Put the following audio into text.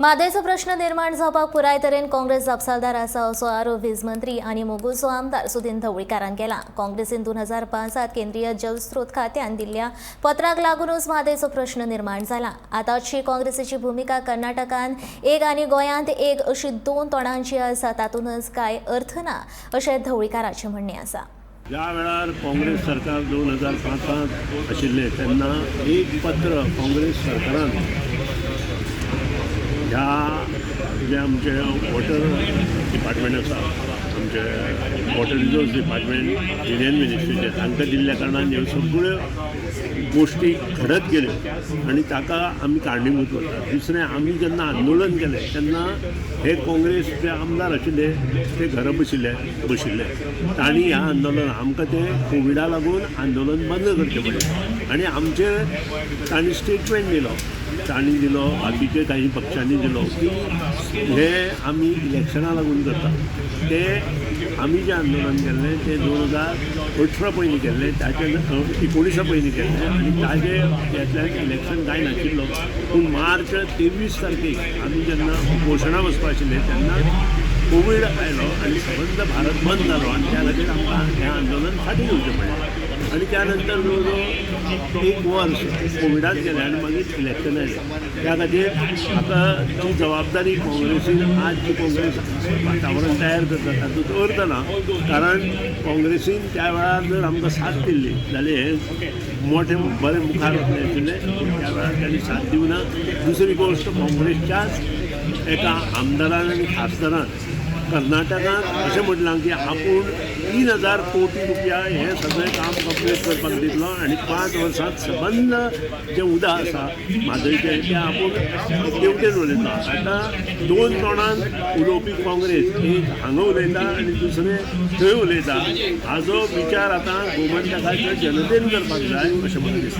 म्हादयचो प्रश्न निर्माण जावपाक पुराय तरेन काँग्रेस जापसालदार आसा असो आरोप वीज मंत्री आनी मोगूचो आमदार सुदिन ढवळीकारान केला. काँग्रेसीन 2005 केंद्रीय जलस्रोत खात्यान दिल्ल्या पत्राक लागूनच म्हादयचो प्रश्न निर्माण जाला. आतांची काँग्रेसीची भुमिका कर्नाटकान एक आनी गोंयांत एक अशी दोन तोंडांची आसा, तातूंतच कांय अर्थ ना अशें ढवळीकाराचें म्हणणें आसा. ज्या वेळार काँग्रेस सरकार 2005 आशिल्लें तेन्ना एक पत्र काँग्रेस सरकारान ह्या जे आमचे वॉटर डिपार्टमेंट आसा, आमचे वॉटर रिसोर्स डिपार्टमेंट युनियन मिनिस्ट्रीचे, तांकां दिल्ल्या कारणान ह्यो सगळ्यो गोश्टी घडत गेल्यो आनी ताका आमी कारणीभूत वता. दुसरें, आमी जेन्ना आंदोलन केलें तेन्ना हे काँग्रेस जे आमदार आशिल्ले ते घरा बशिल्ले. तांणी ह्या आंदोलन आमकां तें कोविडा लागून आंदोलन बंद करचें पडलें आनी आमचेर तांणी स्टेटमेंट दिलो, तांणी दिलो, बाकीचे काही पक्षांनी दिलो की हे आमी इलेक्शना लागून करता. ते आमी जें आंदोलन केल्लें तें 2018 पयलीं केल्लें, ताचे 19 पयलीं केल्लें आनी ताजे हेतल्यान इलेक्शन कांय नाशिल्लो. पूण मार्च 23 तारखेक आमी जेन्ना उपोशणा बसपा आशिल्ले तेन्ना कोवीड आयलो आनी सबंद भारत बंद जालो आनी त्या खातीर आमकां हें आंदोलन फाटीं घेवचें पडलें. आनी त्या नंतर जवळ जवळ एक वर्स कोविडात गेलें आनी मागीर इलेक्शन आयलें. त्या खातीर आतां जी जबाबदारी काँग्रेसीन आज जी काँग्रेस वातावरण तयार करता तातूंत अर्थ ना, कारण काँग्रेसीन त्या वेळार जर आमकां साथ दिल्ली जाल्यार हें मोठें बरें मुखार वतलें आशिल्लें, पूण त्या वेळार तांणी साथ दिवना. दुसरी गोश्ट, काँग्रेसच्याच एका आमदारान आनी खासदारान कर्नाटकांत अशें म्हटलां की आपूण 3000 कोटी रुपया हें सगळें काम कंप्लीट करपाक दितलो आनी 5 वर्सांत सबंद जें उदक आसा म्हादयचें तें आपूण तेवटेन उलयतलो. आतां दोन तोंडान उलोवपी काँग्रेस, एक हांगा उलयता आनी दुसरें थंय उलयता, हाजो विचार आतां गोमंतकाच्या जनतेन करपाक जाय अशें म्हाका दिसता.